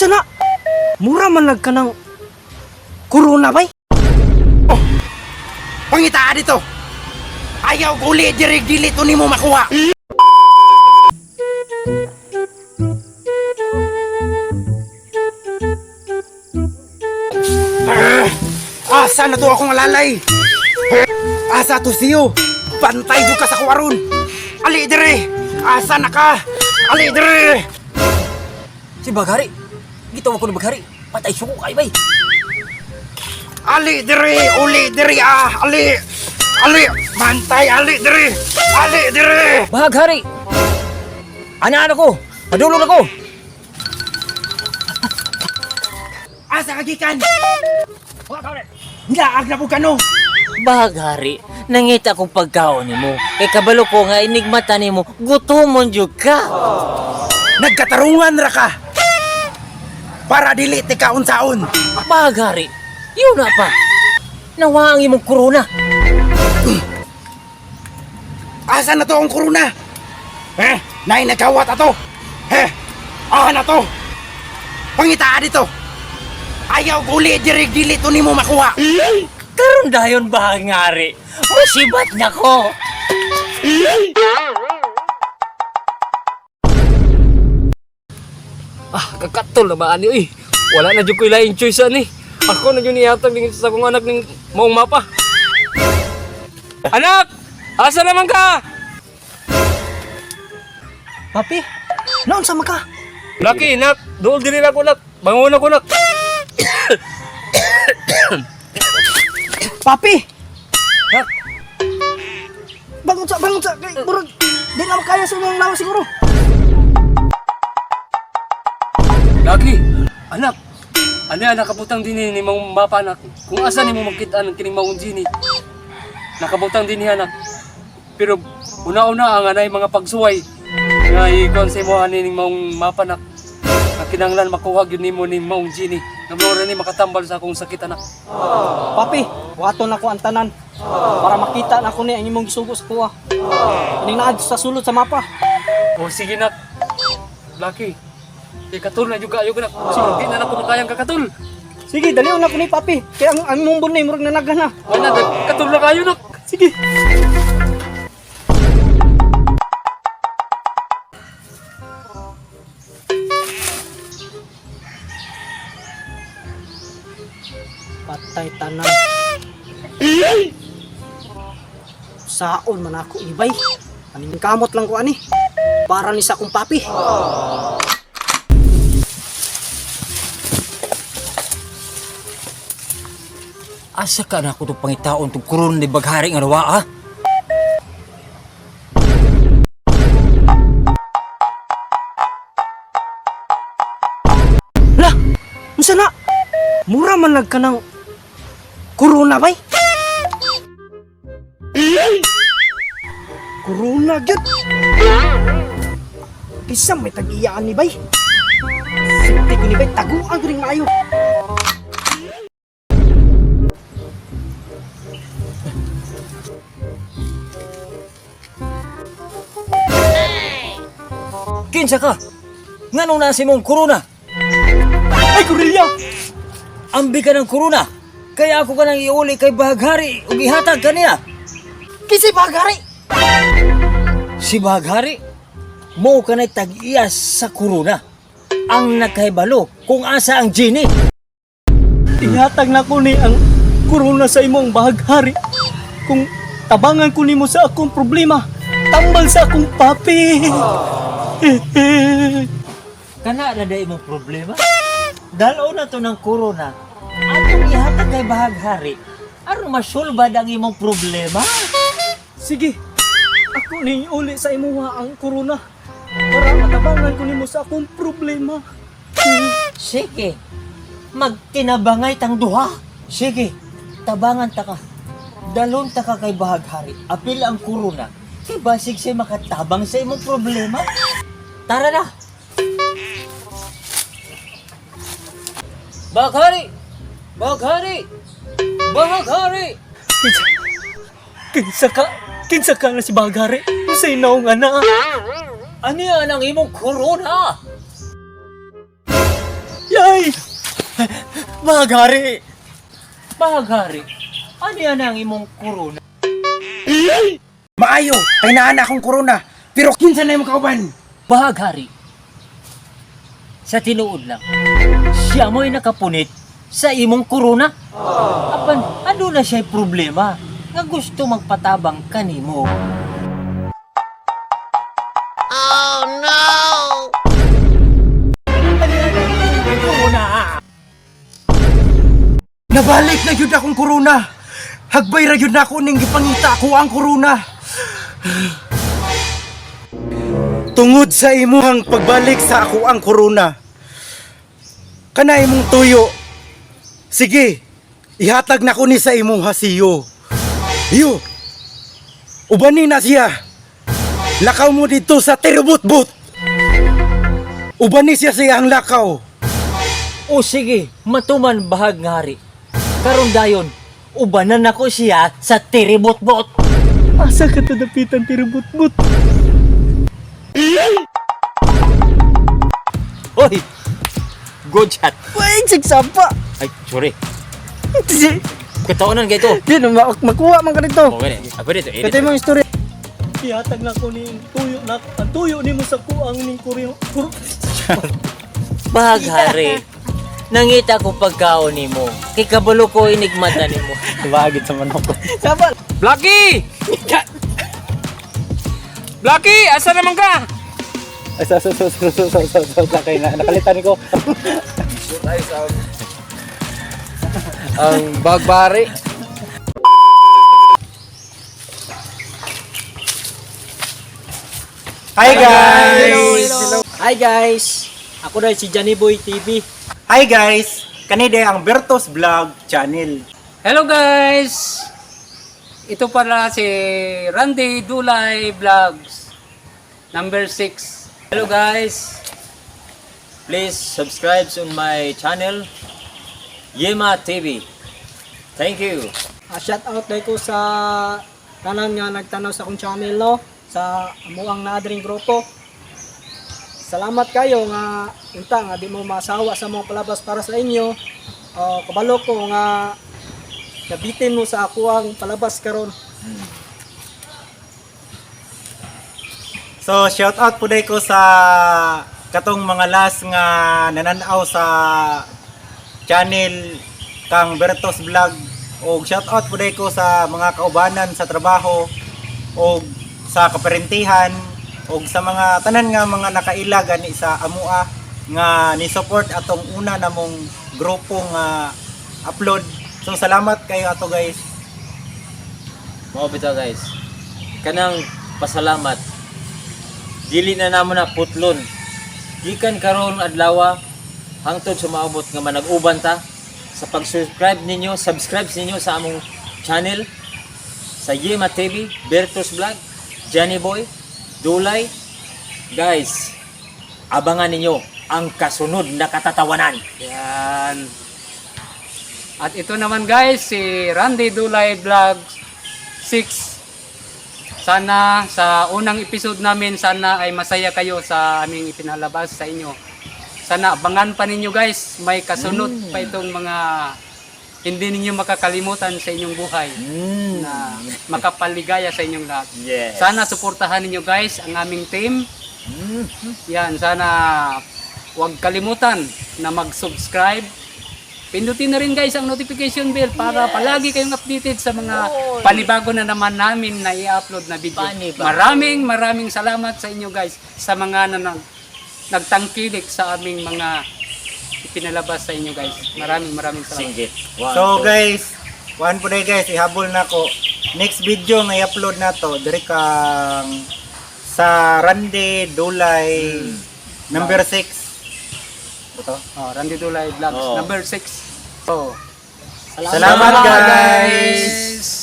Unsa na? Mura man lag ka ng corona bay. Oh, Pangitaa dito. Ayaw guli diri dili to nimo makuha. Ah, Asa na to akong alalay? Asa to siyo? Bantay jud ka sa kuwaron. Ali diri. Asa na ka? Ali diri. Si Baghari. Gitawag ko ni Baghari. Patay suko kay bay. Ali diri, uli diri ah, ali. Ali, bantay ali diri. Ali diri. Baghari. Ana-ana ko. Padulong ako. Asa ka gikan? Nilaag na po kano. Baghari, nangita kong pagkaon nimo. Kay kabalo ko nga enigmata nimo, gutomon jud ka. Nagkatarungan ra ka. Para dili ti kaon-saon. Baghari, yun na pa. Nawa ang imong corona. Asa na to ang korona? Eh, nay nagkawat ato. Eh, aha na to. Pangitaa dito. Ayaw guli diri dili to nimo makuha. Karon dayon baghari, musibat na ko. Ah, kakatol na ba ani oy. Wala na jud ko'y laing choice ani. Ako na jud nihatag ning sa akong anak ning maong mapa. Anak! Asa naman ka? Papi, naon sa maka? Laki, nak. Dool diri na ko, nak. Bangon ako, nak. Papi, Nak, bangon sa bangon sa kay murag di na kaya sa imong lawas siguro. Laki, anak. Ano yan, nakabutang din ni maong mapa, anak. Kung asa nimo makita ang kining maong genie. Nakabutang din niya, anak. Pero una-una ang anay mga pagsuway nga ikon sa imo ani ning maong mapa, anak. Nga kinahanglan makuha gyud nimo ning maong genie. Nga mao ni makatambal sa akong sakit, anak. Papi, waton ako ang tanan para makita na ako ni ang imong gisugo sa kuha. Ining naa sa sulod sa mapa. O sige, nak. Laki. Kay katul na jud kaayo ko, nak. Siguro di na nako makayang kakatul. Sige, dalion na ko ni papi. Kay ang imong bunay murag nanaga na. Wala na, katul na kayo, nak. Sige. Patay tanan. Saon man ako ibay. Aning kamot lang ko ani. Para ni sa akong papi. Asa ka na ako itong pangitaon itong corona ni Baghari nga nawa ah? Lah, unsa na? Mura man lag ka ng corona bay. Corona gyud. Kisa may tag-iyaan ni bay. Sipti ko ni bay, taguan ko ring maayo. Kinsa ka? Nganong nasa imong corona? Ay, gorilya! Ambi ka ng corona. Kaya ako ka nang iuli kay Baghari ug ihatag kaniya. Kisay bagari! Si Baghari, mo ka na'y tag-iya sa corona. Ang nagkahibalo kung asa ang genie. Ihatag na ko ni ang corona sa imong bahaghari. Kung tabangan ko nimo sa akong problema, tambal sa akong papi. Kana na day imong problema. Dalaw na to ng corona. Atong ihatag kay Bahaghari aron masulbad ang imong problema. Sige, ako ni uli sa imuha ang corona para matabangan ko nimo sa akong problema. Sige, magtinabangay tang duha. Sige, tabangan ta ka. Dalon ta ka kay Bahaghari. Apil ang corona. Kay basig siya makatabang sa imong problema. Tara na. Baghari! Baghari! Baghari! Kinsa, kinsa ka, kinsa ka na si Bagari? Unsay naong ana? Ano yan ang imong corona? Ya, Ay! Bahaghari! Bahaghari, ano yan ang imong korona? Maayo, kay naa na akong korona. Pero kinsa na imong kauban? Bahaghari, sa tinuod lang, siya mo'y nakapunit sa imong korona. Apan, ano na siya'y problema nga gusto magpatabang kanimo? Oh no! Korona! Nabalik na gyud akong korona. Hagbay ra gyud nako ning gipangita ko ang korona. Tungod sa imuhang pagbalik sa ako ang korona. Kana imong tuyo. Sige, ihatag nako ni sa imuha siyo. Iyo. Ubani na siya. Lakaw mo dito sa Tirubutbut. Ubani siya sa iyang lakaw. O sige, matuman bahag nga hari. Karon dayon, ubanan nako siya sa tiribot-bot. Asa ka tadapitan tirubutbut? Hoy! Good shot. Wait, sigsapa! Ay, sorry. Kataonan kay to. Di na makuha man ka dito. Okay, ako dito. Katay mong istorya. Ihatag na ko ni tuyo na ang tuyo nimo sa kuang ning kuryo. Kur Bahag hari. Nangita ko pagkaon nimo. Kay kabalo ko inigmata nimo. Bagit sa manok ko. Saba. Blackie! Blackie, asa naman ka? Ay, sa, sa, sa, sa, sa, sa, sa, sa, sa, kay na, nakalitan ko. Ang bagbari. Hi guys! Hi guys. Ako dahil si Johnny Boy TV. Hi guys! Kanide ang Bertos Vlog Channel. Hello guys! Ito pala si Randy Dulay Vlogs number 6. Hello guys! Please subscribe on my channel, Yema TV. Thank you. Shout out dahil ko sa tanan nga nagtanaw sa akong channel no, sa amuang naadring grupo. Salamat kayo nga unta nga di mo masawa sa mga palabas para sa inyo. Kabalo ko nga nabitin mo sa ako ang palabas karon. So shout out po ko sa katong mga last nga nananaw sa channel kang Bertos Vlog og shout out po ko sa mga kaubanan sa trabaho og sa kaparentihan og sa mga tanan nga mga nakaila gani sa amua nga ni support atong una namong grupo nga upload. So salamat kayo ato guys. Mao bitaw guys. Kanang pasalamat. Dili na namo na putlon. Gikan karon adlaw hangtod sa maabot nga manag-uban ta sa pag-subscribe ninyo, subscribe ninyo sa among channel sa Yema TV, Bertos Vlog, Johnny Boy, Dulay. Guys, abangan ninyo ang kasunod na katatawanan. Yan. At ito naman guys, si Randy Dulay Vlogs 6. Sana sa unang episode namin, sana ay masaya kayo sa aming ipinalabas sa inyo. Sana abangan pa ninyo guys, may kasunod pa itong mga hindi ninyo makakalimutan sa inyong buhay na makapaligaya sa inyong lahat. Yes. Sana suportahan ninyo guys ang aming team. Yan, sana huwag kalimutan na mag-subscribe. Pindutin na rin guys ang notification bell para palagi kayong updated sa mga panibago na naman namin na i-upload na video. Panibago. Maraming maraming salamat sa inyo guys sa mga na nagtangkilik sa aming mga ipinalabas sa inyo guys. Maraming maraming salamat. Singgit. One, So two. guys, kuan po na guys, ihabol na ko. Next video nga i-upload na to, diri kang sa Rande Dulay number 6. Ito. Oh, Randy Dulay Vlogs Oh. number 6. Oh. Salamat, guys.